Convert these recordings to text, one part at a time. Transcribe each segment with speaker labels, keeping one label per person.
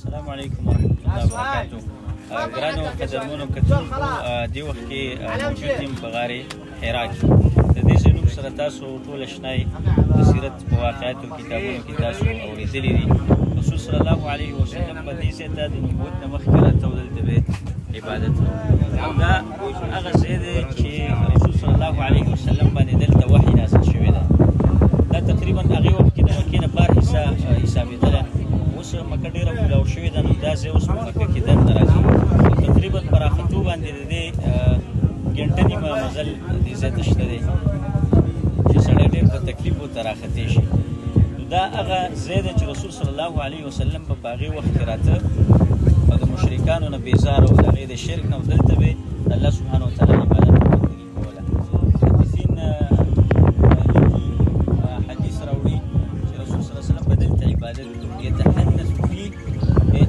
Speaker 1: السلام علیکم ورحمت الله وبرکاتو. ګرانو قدرمنو کتونکو، دې وخت کې موجود یم په غارې حرا کې. د دې ځای نوم سره تاسو ټول اشنا یئ، د سیرت په واقعاتو کتابونو کې تاسو اورېدلي دي. رسول صلی الله علیه وسلم په دې ځای ته د نبوت نه مخکې راته او دلته به عبادت کوو، او دا هغه ځای دی چې رسول صلی الله علیه وسلم باندې دلته وحي نازل شوې ده. دا تقریبا هغې وخت کې د مکې نه بار حصه حسابېدله. اوس مکه ډېره کولاو شوې ده، نو دا ځای اوس په مکه کې دننه راځي. تقریبا په راختو باندې د دې ګنټه نیمه مزل دې ځای ته شته دی چې سړی ډېر په تکلیف ورته راختی شي. نو دا هغه ځای دی چې رسول صلی الله علیه وسلم به په هغې وخت کې راته او د مشرکانو نه بېزاره او د هغې د شرک نه، او دلته به د الله سبحانه وتعالی عبادت او بندګي کوله. محدثین لیکي، حدیث راوړي چې رسول صلی الله علیه وسلم به دلته عبادت کوي، يتحنث فيه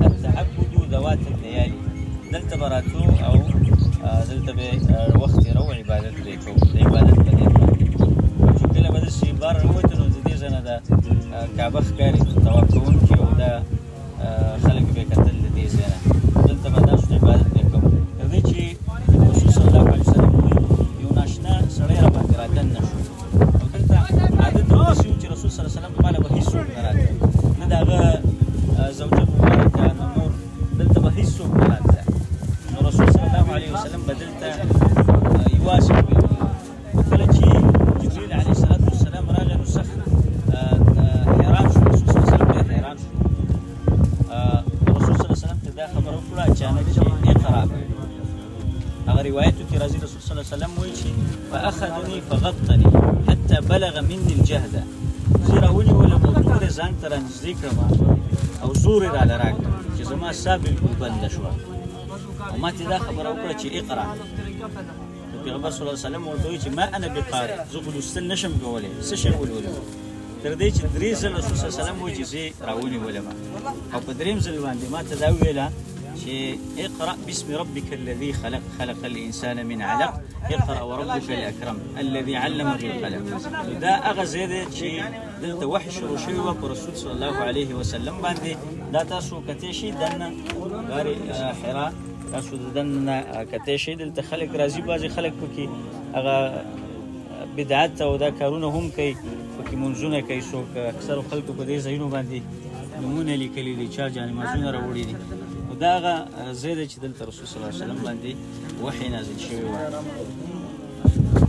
Speaker 1: التعبد ذوات الليالي. دلته به راتلو او دلته به وخت تېرو، عبادت به یې کوو، د عبادت په نیت باندې. چې کله به داسې بار راووتو نو د دې ځای نه د کعبه ښکاري، طواف کوونکي او دا خلک به یې کتل. د دې ځای نه دلته به ناست عبادت به یې کوو، تر دې چې رسول صلی الله علیه وسلم وایي یو ناشنا سړی را باندې را دننه شو. او دلته عادت هم داسې و چې رسول صلی الله علیه وسلم خواله به هېڅوک نه راته، نه د هغه زوجه مبارکه، نه نور، دلته به هېڅوک نه راتله. نو رسول صلی الله علیه وسلم به دلته یوازې وي. کله چې جبرئیل علیه السلام راغی نو سخت حیران شو. رسول صلی الله علیه وسلم ډېر حیران شو. رسول صلی الله علیه وسلم ته دا خبره وکړه اچانک چې اقرا. هغه روایتو کې راځي، رسول صلی الله علیه وسلم وایي چې فاخذني فغطني حتى بلغ مني الجهد. زه راونیولم او دومره ځان ته رانږدې کړم او زور یې راله راکړ چې زما ساه بالکل بنده شوه، او ما ته دا خبره وکړه چې اقرا. نو پیغمبر صلی الله علیه وسلم ورته وایي چې ما انا بقارئ، زه خو لوستل نشم کولی، څه شی ولولم؟ تر دې چې درې ځل رسول صلی الله علیه وسلم وایي چې زه راونیولم، او په دریم ځل باندې ما ته دا وویله چې اقرأ باسم ربك الذي خلق، خلق الإنسان من علق، اقرأ وربك الأكرم الذي علم بالقلم. دا هغه ځای دی چې دلته وحي شروع شوی وه په رسول صلی الله علیه وسلم باندې. دا تاسو کتی شئ دننه غار حرا، تاسو د دننه کتی شئ. دلته خلک راځي، بعضې خلک پکې هغه بدعت او دا کارونه هم کوي، پکې منځونه کوي څوک. اکثرو خلکو په دې ځایونو باندې نومونه لیکلي دي، چا جانمازونه راوړي دي. نو دا هغه ځای دی چې دلته رسول صلی الله علیه وسلم باندې وحي نازل شوی وه.